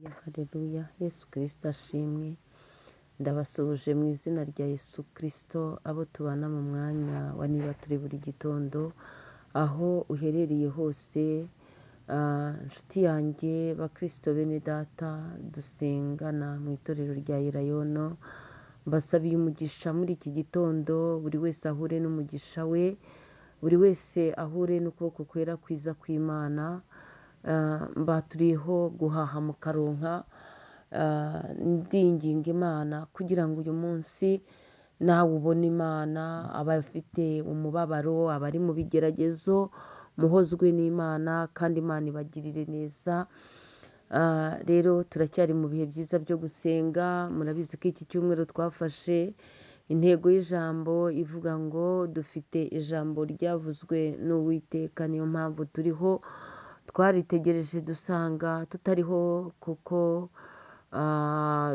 Haleluya, Yesu Kristo ashimwe. Ndabasuhuje mu izina rya Yesu Kristo, abo tubana mu mwanya wa niba turi buri gitondo, aho uherereye hose, nshuti yanjye, bakristo bene data dusengana mu itorero rya Elayono, mbasabiye umugisha muri iki gitondo, buri wese ahure n'umugisha we, buri wese ahure n'ukuboko kwera kwiza kw'Imana. Mbaturiyeho guhaha mukaronka, ndinginga Imana kugira ngo uyu munsi nawe ubone Imana. Abafite umubabaro, abari mu bigeragezo, muhozwe n'Imana kandi Imana ibagirire neza. Rero turacyari mu bihe byiza byo gusenga. Murabizi ko iki cyumweru twafashe intego y'ijambo ivuga ngo dufite ijambo ryavuzwe n'Uwiteka, niyo mpamvu turiho. Twaritegereje dusanga tutariho kuko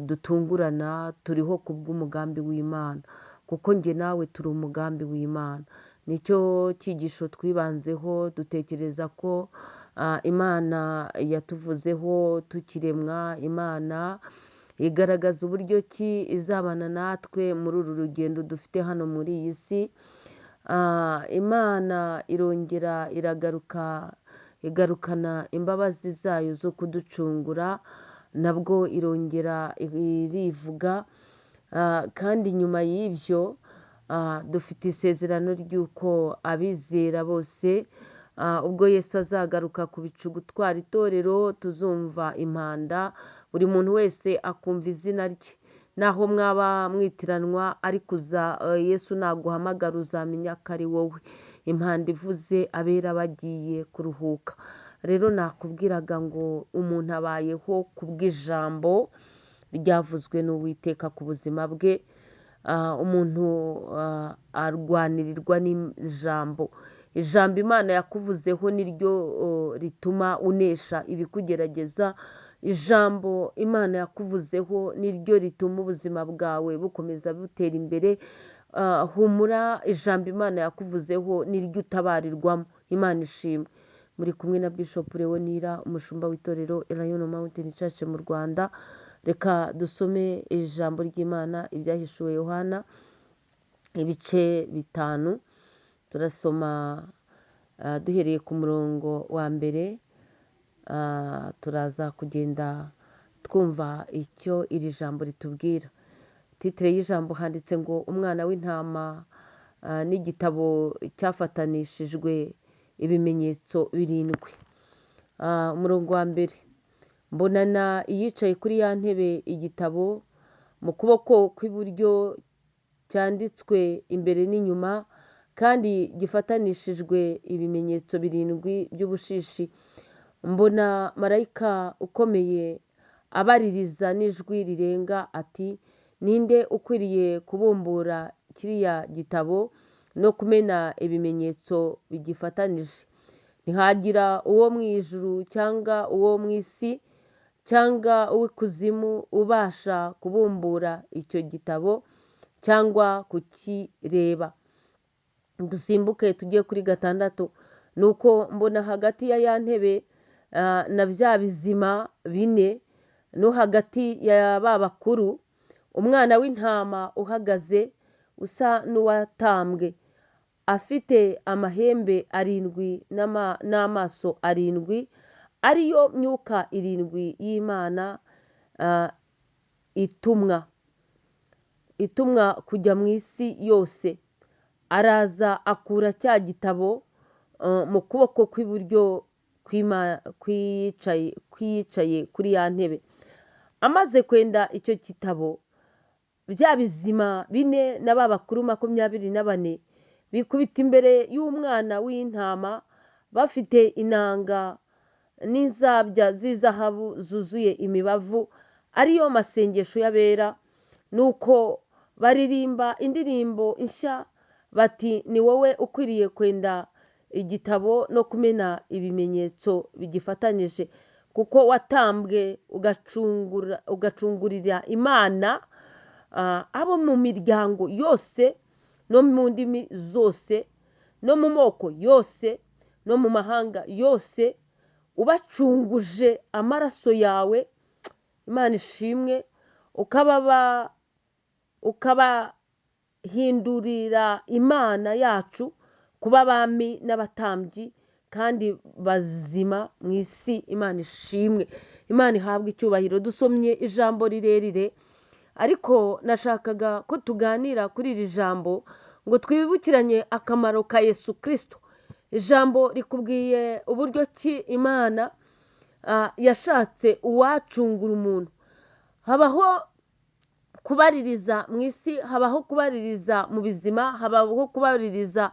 dutungurana, turiho kubw'umugambi w'Imana, kuko njye nawe turi umugambi w'Imana. Nicyo cyigisho twibanzeho, dutekereza ko Imana yatuvuzeho tukiremwa. Imana igaragaza uburyo ki izabana natwe muri uru rugendo dufite hano muri iyi si. Imana irongera iragaruka, igarukana imbabazi zayo zo kuducungura, nabwo irongera irivuga. Kandi nyuma y'ibyo dufite isezerano ry'uko abizera bose, ubwo Yesu azagaruka ku bicu gutwara itorero, tuzumva impanda, buri muntu wese akumva izina rye. Naho mwaba mwitiranwa, ariko Yesu naguhamagara uzamenya ko ari wowe. Impanda ivuze, abera bagiye kuruhuka. Rero nakubwiraga ngo umuntu abayeho kubw'ijambo ryavuzwe n'Uwiteka ku buzima bwe. Umuntu arwanirirwa n'ijambo. Ijambo Imana yakuvuzeho niryo rituma unesha ibikugerageza. Ijambo Imana yakuvuzeho niryo rituma ubuzima bwawe bukomeza butera imbere. Humura, ijambo Imana yakuvuzeho niryo utabarirwamo. Imana ishimwe. Muri kumwe na Bishop Leonira, umushumba w'itorero Elayono Mountain Church mu Rwanda. Reka dusome ijambo ry'Imana, ibyahishuwe Yohana ibice 5. Turasoma duhereye ku murongo wa mbere, turaza kugenda twumva icyo iri jambo ritubwira. Titire y'ijambo handitse ngo umwana w'intama n'igitabo cyafatanishijwe ibimenyetso 7. Umurongo wa mbere, mbonana iyicaye kuri ya ntebe igitabo mu kuboko kw'iburyo cyanditswe imbere n'inyuma, kandi gifatanishijwe ibimenyetso 7 by'ubushishi. Mbona marayika ukomeye abaririza n'ijwi rirenga ati: ninde ukwiriye kubumbura kiriya gitabo no kumena ibimenyetso bigifatanije? Ntihagira uwo mu ijuru cyangwa uwo mu isi cyangwa uw'ikuzimu ubasha kubumbura icyo gitabo cyangwa kukireba. Dusimbuke tujye kuri 6. Nuko mbona hagati ya ya ntebe na bya bizima 4 no hagati ya ba bakuru umwana w'intama uhagaze usa n'uwatambwe, afite amahembe 7 n'amaso 7, ariyo myuka 7 y'Imana itumwa kujya mu isi yose. Araza akura cya gitabo mu kuboko kw'iburyo kw'iyicaye kuri ya ntebe. Amaze kwenda icyo gitabo, bya bizima 4 na ba bakuru 24 bikubita imbere y'umwana w'intama, bafite inanga n'inzabya z'izahabu zuzuye imibavu, ariyo masengesho y'abera. Nuko baririmba indirimbo nshya bati: ni wowe ukwiriye kwenda igitabo no kumena ibimenyetso bigifatanije, kuko watambwe ugacungurira Imana abo mu miryango yose no mu ndimi zose no mu moko yose no mu mahanga yose, ubacunguje amaraso yawe. Imana ishimwe, ukabahindurira Imana yacu kuba abami n'abatambyi kandi bazima mu isi. Imana ishimwe, Imana ihabwe icyubahiro. Dusomye ijambo rirerire, ariko nashakaga ko tuganira kuri iri jambo ngo twibukiranye akamaro ka Yesu Kristo. Ijambo rikubwiye uburyo ki Imana yashatse uwacungura umuntu. Habaho kubaririza mu isi, habaho kubaririza mu bizima, habaho kubaririza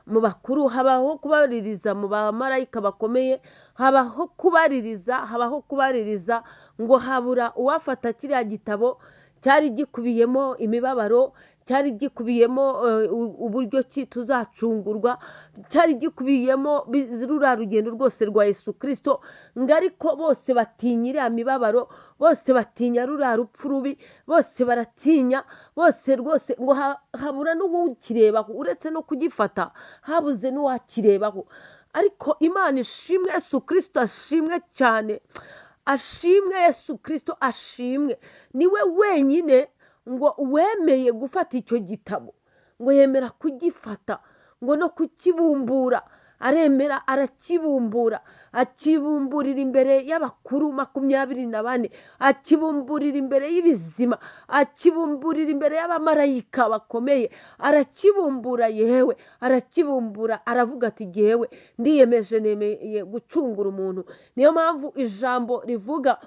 mu bakuru, habaho kubaririza mu bamarayika bakomeye, habaho kubaririza, habaho kubaririza, ngo habura uwafata kiriya gitabo cyari gikubiyemo imibabaro, cyari gikubiyemo uburyo ki tuzacungurwa, cyari gikubiyemo ruriya rugendo rwose rwa Yesu Kristo, ngo ariko bose batinya iriya mibabaro, bose batinya ruriya rupfu rubi, bose baratinya, bose rwose ngo habura n'uwukirebaho, uretse no kugifata habuze n'uwakirebaho. Ariko Imana ishimwe, Yesu Kristo ashimwe cyane, ashimwe Yesu Kristo ashimwe, niwe wenyine ngo wemeye gufata icyo gitabo, ngo yemera kugifata, ngo no kukibumbura, aremera arakibumbura, akibumburira imbere y'abakuru 24, akibumburira imbere y'ibizima, akibumburira imbere y'abamarayika bakomeye, arakibumbura, yewe arakibumbura, aravuga ati jyewe ndiyemeje, nemeye gucungura umuntu. Niyo mpamvu ijambo rivuga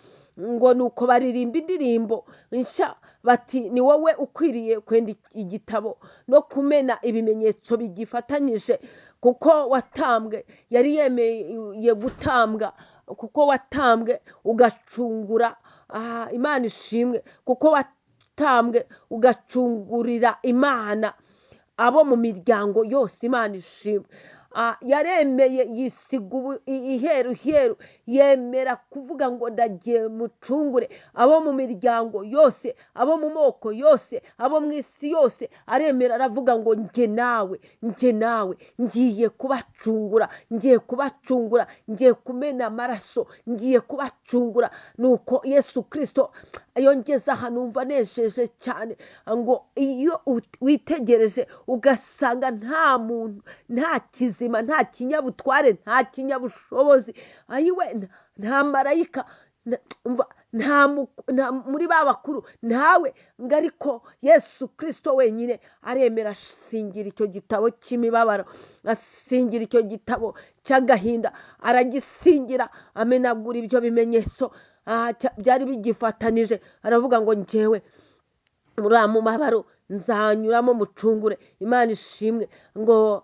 ngo nuko baririmba indirimbo nshya bati ni wowe ukwiriye kwenda igitabo no kumena ibimenyetso bigifatanyije, kuko watambwe. Yari yemeye gutambwa kuko watambwe ugacungura. Imana ishimwe, kuko watambwe ugacungurira Imana abo mu miryango yose. Imana ishimwe. Yaremeye yisiga iheru heru, yemera kuvuga ngo ndagiye mucungure abo mu miryango yose, abo mu moko yose, abo mu isi yose. Aremera aravuga ngo njye nawe, njye nawe ngiye kubacungura, ngiye kubacungura, ngiye kumena amaraso, ngiye kubacungura. Nuko Yesu Kristo yongeza aha, numva nejeje cyane, ngo iyo witegereje ugasanga nta muntu, nta kizima, nta kinyabutware, nta kinyabushobozi, ayiwe nta marayika, nta muri ba bakuru, ntawe, ngo ariko Yesu Kristo wenyine aremera asingira icyo gitabo cy'imibabaro, asingira icyo gitabo cy'agahinda, aragisingira, amenagura ibyo bimenyetso byari bigifatanije, aravuga ngo njyewe muri mubabaro nzanyuramo mucungure. Imana ishimwe, ngo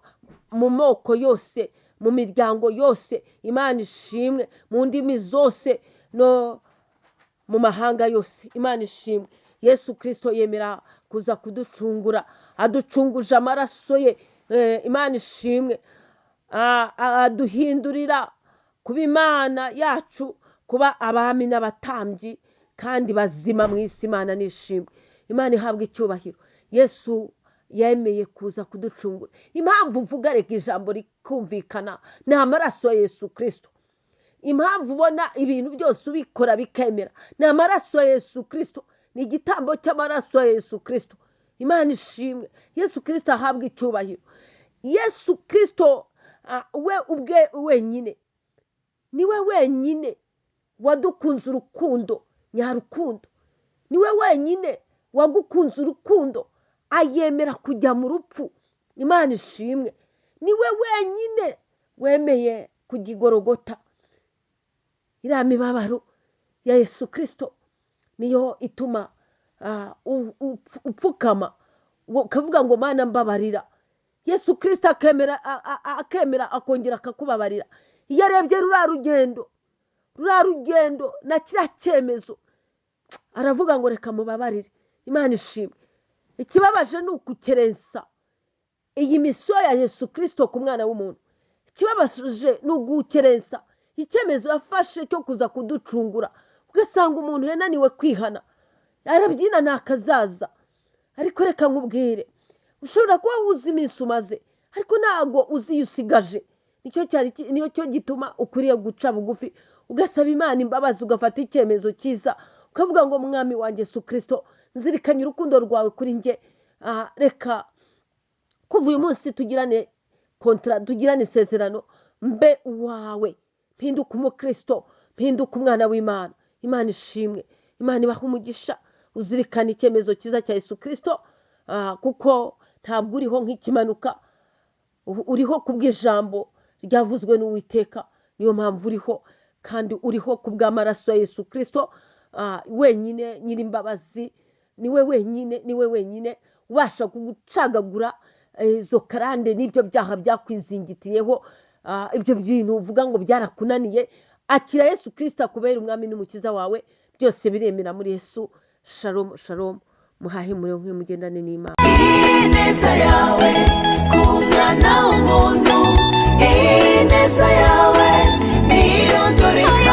mu moko yose, mu miryango yose, Imana ishimwe, mu ndimi zose no mu mahanga yose, Imana ishimwe. Yesu Kristo yemera kuza kuducungura, aducunguje amaraso ye. Imana ishimwe, aduhindurira kuba Imana yacu, kuba abami n'abatambyi kandi bazima mu isi. Imana nishimwe, Imana ihabwa icyubahiro. Yesu yemeye kuza kuducungura. Impamvu mvuga reka ijambo rikumvikana, ni amaraso ya Yesu Kristo. Impamvu ubona ibintu byose ubikora bikemera, ni amaraso ya Yesu Kristo, ni igitambo cy'amaraso ya Yesu Kristo. Imana ishimwe, Yesu Kristo ahabwa icyubahiro. Yesu Kristo we ubwe wenyine, niwe wenyine wadukunze urukundo nyarukundo, niwe wenyine wagukunze urukundo ayemera kujya mu rupfu. Imana ishimwe, niwe wenyine wemeye kujya i Golgotha. Iriya mibabaro ya Yesu Kristo niyo ituma upfukama ukavuga ngo Mana mbabarira. Yesu Kristo akemera akongera akakubabarira. Iyo arebye ruriya rugendo na kiriya cyemezo, aravuga ngo reka mubabarire. Imana ishimwe. Ikibabaje ni ukukerensa iyi misiyo ya Yesu Kristo ku mwana w'umuntu. Ikibabaje ni ugukerensa icyemezo yafashe cyo kuza kuducungura. Ugasanga umuntu yananiwe kwihana, arabyina ntakazaza. Ariko reka nkubwire, ushobora kuba uzi iminsi umaze, ariko ntabwo uzi iyo usigaje. Nicyo gituma ukwiriye guca bugufi, ugasaba Imana imbabazi, ugafata icyemezo cyiza, Ukavuga ngo: "Mwami wanjye Yesu Kirisito, nzirikanye urukundo rwawe kuri njye. Reka kuva uyu munsi tugirane contrat, tugirane isezerano, mbe uwawe, mpinduke umukristo, mpinduke umwana w'Imana." Imana ishimwe, Imana ibaha umugisha. Uzirikane icyemezo cyiza cya Yesu Kirisito, kuko ntabwo uriho nk'ikimanuka, uriho kubw'ijambo ryavuzwe n'Uwiteka. Niyo mpamvu uriho, kandi uriho kubw'amaraso ya Yesu Kirisito wenyine nyir'imbabazi. Niwe wenyine, niwe wenyine ubasha gucagagura izo karande n'ibyo byaha byakwizingitiyeho, ibyo bintu uvuga ngo byarakunaniye. Akira Yesu Kirisito akubere umwami n'umukiza wawe. Byose biremera muri Yesu. Shalom, shalom. Muhahe muronke, mugendane n'Imana. Ineza yawe ku mwana w'umuntu, ineza yawe ntirondoreka.